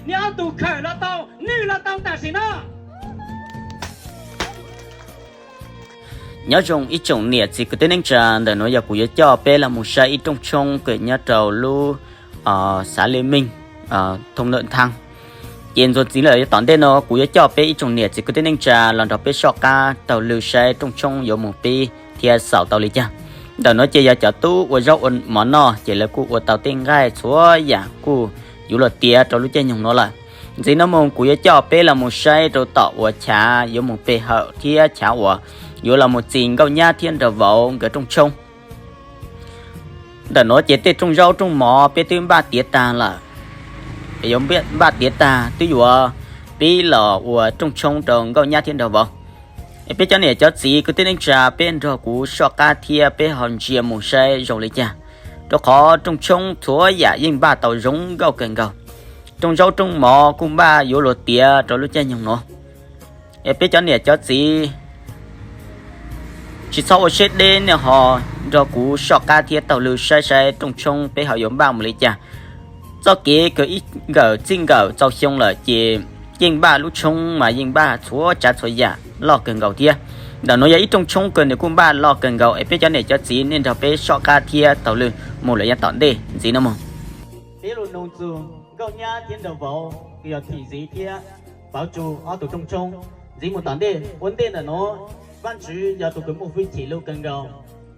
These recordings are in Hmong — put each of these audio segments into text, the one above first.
Neb ob tug khawm los tau, nwj los tau tam sim no. Nyob zoo ib tsoom niam txiv kwv tij neej tsa, ntawm nuav yog kuv yuav coj peb los mus saib ib rooj tshoob kws nyob rau lub xav Li Meej, Thoo Lawm Thaj. Ces ntxuav ntxiv lawm yav tom ntej no kuv yuav coj peb ib tsoom niam txiv kwv tij neej tsa los nrog peb soj qab taug lw saib rooj tshoob yuav mus pib thiab xaus tau li cas. Ntawm nuav ces yog cov tub ua zaub ua mov noj ces lawv kuj ua tau tej nqaij txhua yam kuj yuav luag tiav rau lub caij nyoog nuav lawm. Ntxiv no mus kuv yuav coj peb los mus saib rau tom uas chav yuav mus pe hawm thiab chav uas yuav los mus txis Nkauj Nyab thiab Nraug Vauv nkawd rooj tshoob. Ntawm nuav ces tej rooj zaub rooj mov peb twb npaj tiav tag lawm. Yuav npaj tiav tag twb yuav pib los ua rooj tshoob rau Nkauj Nyab thiab Nraug Vauv. Es peb cov niam cov txiv kwv tij neej tsa peb nrog kuv soj qab thiab peb ho ntsia mus saib zoo li cas, rau qhov rooj tshoob txhua yam yeej npaj tau zoo nkauj kawg nkaus. Rooj zaub rooj mov kuj npaj yuav luag tiav rau lub caij nyoog nuav. Es peb cov niam cov txiv tsis txhob ua siab deb, nej ho nrog kuv soj qab thiab taug lw saib saib rooj tshoob peb ho yuav npaj mus li cas. Txoj kev kws ib nkawm txij nkawm txaus xyoo lawm ces yeej npaj lub tshoob mas yeej npaj txhua tsav txhua yam loj kawg nkaus thiab. Ntawm nuav yog ib rooj tshoob kws nws kuj npaj loj kawg nkaus es peb cov niam cov txiv nej nrog peb soj qab thiab taug lw mus lawm yav tom ntej ntxiv no mus. Peb lug noog txug Nkauj Nyab thiab Nraug Vauv kws yog thim ntxiv thiab Pauv Tsu ob tug rooj tshoob. Ntxiv mus tom ntej ua ntej ntawm nuav, Vaajtswv yog tus kws muaj hwj chim lug kawg nkaus.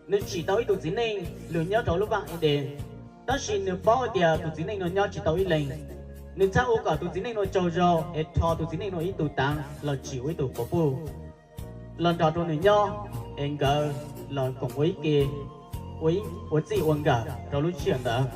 Nws tsim tau ib tug txiv neej lug nyob rau lub vaaj Edees, tab sis nws paub hais tias tus txiv neej nuav nyob tsis tau ib leeg. Nws txhaj ua kom tus txiv neej nuav tsaug zog es rho tus txiv neej nuav ib tug taav los tsim ua ib tug quas puj los nrog rau nws nyob, es nkawd los koom ua ib ke, ua txij ua nkawm rau lub sij hawm ntawd.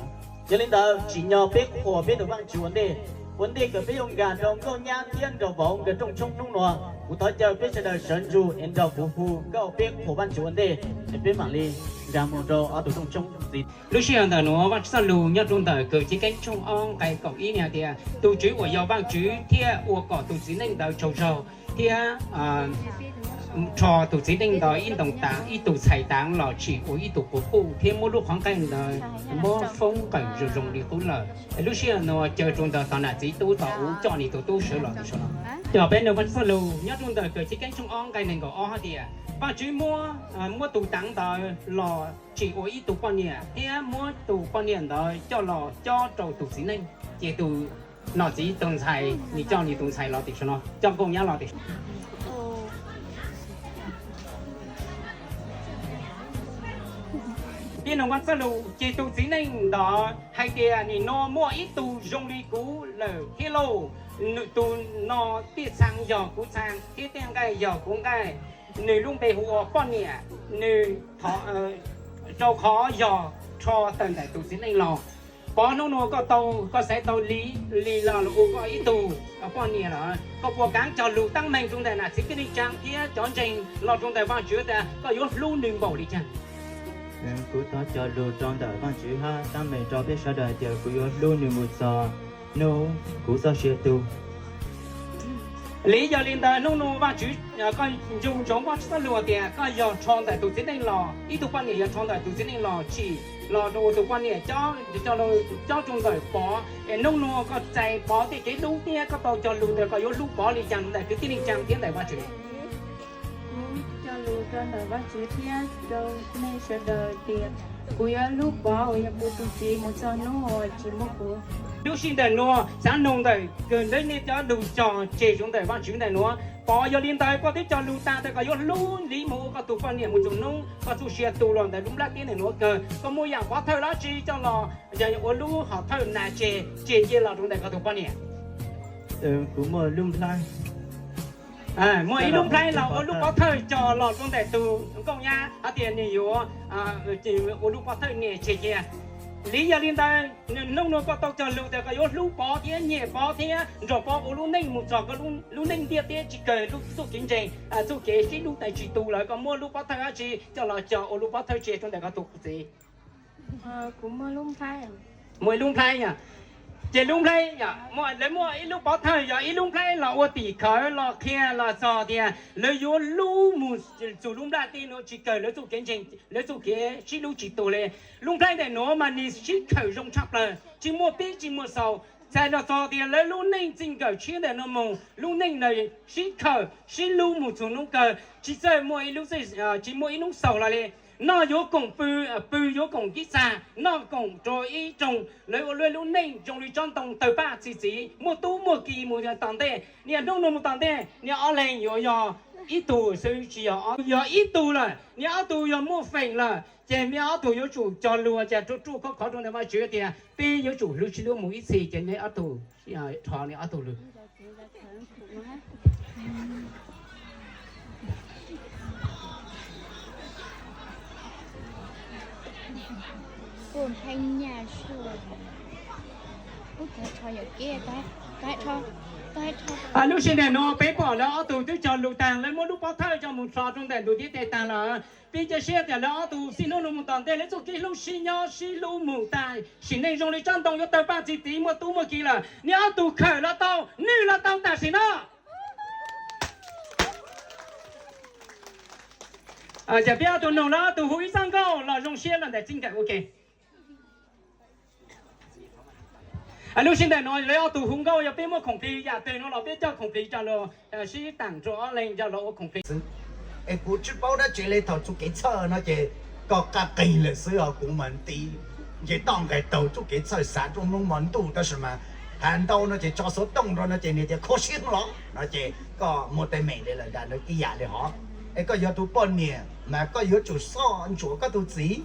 Yog li ntawd tsim nyog peb qhuas peb tus Vaajtswv ua ntej. Ua ntej kws peb yuav nkag rau Nkauj Nyab thiab Nraug Vauv nkawd rooj tshoob hnub nuav, kuv thov caw peb sawv daws sawv ntsug es nrog kuv hu nkauj peb qhuas Vaajtswv ua ntej, es peb mam li nkag mus rau ob tug rooj tshoob ntxiv. Lub sij hawm ntawm nuav Vaajtswv txoj lug nyob rau ntawm Kawm Chiv Keeb tshooj ob nqai kaum ib hais tias, tus Tswv uas yog Vaajtswv thiaj ua kom tus txiv neej ntawd tsaug zog thiab rho tus txiv neej ntawd ib ntoo taav, ib tug txhais taav los tsim ua ib tug quas puj thiab muab lub qhov nqaij ntawd muab foob qawm zoo zoo li qub lawm. Lub sij hawm nuav caw rau ntawm tog nam txiv tub tau ua coj nws tus tub sawv los tus sawv los. Cov peb nug Vaajtswv txoj lug nyob rau ntawm Kawm Chiv Keeb tshooj ob nqai nees nkaum ob hais tias, Vaajtswv muab, muab tus taav ntawd los tsim ua ib tug poj niam thiab muab tus poj niam ntawd coj los cob rau tus txiv neej, ces tus nom txiv tus ntxhais nws coj nws tus ntxhais los tim saum no, coj Nkauj Nyab los tim Peb nug Vaajtswv txoj lug ces tus txiv neej ntawd hais tias, Nim no muaj ib tug zoo li kuv lawm thiab lauj. Tus no tej txhaa yog kuv txhaa thiab tej nqaij yog kuv nqaij. Nws lub npe hu ua poj niam, nws, rau qhov yog rho tawm ntawm tus txiv neej los. Pov, hnub nuav koj tau, koj xaiv tau Lis, Lis los ua koj ib tug poj niam lawm, koj puas kaav cog lug taab meeg rau ntawm nam txiv kwv tij neej tsaa thiab cov ntseeg los rau ntawm Vaajtswv tas koj yuav hlub nws npaum li caag? Kuv thov cog lug rau ntawm Vaajtswv hab taab meeg rau peb sawv daws hais tias kuv yuav hlub nws mus txog hnub kuv txoj sia tu. Lis, yog li ntawd hnub nuav Vaajtswv, koj ncu ntsoov Vaajtswv txoj lug tias koj yog rho ntawm tus txiv neej los, ib tug poj niam yog rho ntawm tus txiv neej los tsim los rau tus poj niam cob, cob rau ntawm Pov. Es hnub nuav koj txais Pov tej kev hlub thiab koj tau cog lug tas koj yuav hlub Pov li caag ntawm kwv tij neej tsaa thiab ntawm Vaajtswv? Kuv cog lug rau ntawm Vaajtswv thiab rau nej sawv daws tias kuv yuav hlub Pov uas yog kuv tus txiv mus txog hnub uas tsis muaj kuv. Lub sij ntawm nuav xaav noog ntawm kawg ntawm nej cov lug cog tseg rau ntawm Vaajtswv ntawm nuav. Pov, yog li ntawd koj twb cog lug tas tas koj yuav hlub Lis mus ua koj tus poj niam mus txug hnub koj txuj sia tu los ntawm lub nplaj teb ntawm nuav kawg, koj muaj yaam pov thawj dlaab tsi coj los, yog ua lub hom thawj nas tseg, tseg cia los rau ntawm koj tus poj niam? Kuv muaj lub nplhaib. Muaj ib lub nplhaib los ua lub pov thawj coj los rau ntawm tus Nkauj Nyab hais tias nws yuav ua lub pov thawj nias tseg cia. Lis, yog li ntawd hnub nuav koj tau cog lug tas koj yuav hlub Pov thiab nyiam Pov thiab nrog Pov ua lub neej mus txog koj lub neej ntiaj teb tsis kawg lub txuj kev ntseeg, txuj kev sib hlub tas tsis tu lawm, koj muaj lub pov thawj dlaab tsi coj los cog ua lub pov thawj tseg rau ntawm koj tus txiv? Kuv muaj lub nplhaib. Muaj ib lub nplhaib yog, ces lub nplhaib yog lawv muaj ib lub pov thawj yog ib lub nplhaib los ua tim khawv los qhia los txog tias lawv yuav hlub mus txug lub nplaj teb nuav tsis kawg lawv txuj kev ntseeg, lawv txuj kev sib hlub tsis tu li. Lub nplhaib ntawm nuav mas nws sib khawm zoo tshaj plawg, tsis muaj pib tsis muaj xaus, Txhais los txog tias lawv lub neej txij nkawm tshiab ntawm no mus, lub neej ntawd sib khawm sib hlub mus txog hnub kawg, tsis txawj muaj ib lub, tsis muaj ib hnub xaus los li. Noj yuav koom pw, pw yuav koom ib txag, noj koom rau ib rooj. Lawv ua lub neej zoo li tsob ntoo tawg paj txi txiv, muaj tub muaj ki mus tom ntej. Niaj hnub no mus tom ntej, niaj ob leeg yuav yog ib tug xwb, tsis yog ob, yog ib tug lawm, niaj ob tug yog muaj feem lawm, ces niaj ob tug yuav tsum cog lus, ces ruaj ruaj khov khov rau ntawm Vajtswv tias peb yuav tsum hlub sib hlub mus ib txhis, ces niaj ob tug, rho niaj ob tug lus. Lub sij hawm no peb pom lawv ob tug twb cog lus tag, lawv muab lub pob thawj coj mus rho rau ntawm ntug ntiaj teb tag lawm. Peb cia siab tias lawv ob tug txij hnub no mus tom ntej lawv txoj kev hlub sib nyob sib hlub mus tas sim neej zoo li tsob ntoo yuav tawg paj txi txiv, muaj tub muaj ki lawm. Niaj ob tug khawm los tau, nwj los tau tam sim no. Ces peb ob tug nug lawv ob tug hu ib txoj nkauj los zoo siab los ntawm txij nkawm ua ke. Lub sij hawm no lawv ob tug hu nkauj, yog peb muaj khoom plig yam twg no los peb coj khoom plig coj los sib tham rau ob leeg coj los ua khoom plig xwb. Es kuv tsis paub dab tsi li, thaum txuj kev txhawj no ces koj qaj qig lawm xwb os kuv mas nti. Nce toj nqes taug txuj kev txhawj xav rooj hnub hmo ntuj tab sis mas has ntau no ces tso xov tooj rau no ces nws tias kho siab los no ces koj muaj teeb meem li lawm ntag, nws ib yam li hov. Es koj yog tus poj niam mas koj yuav tsum soj ntsuam koj tus txiv.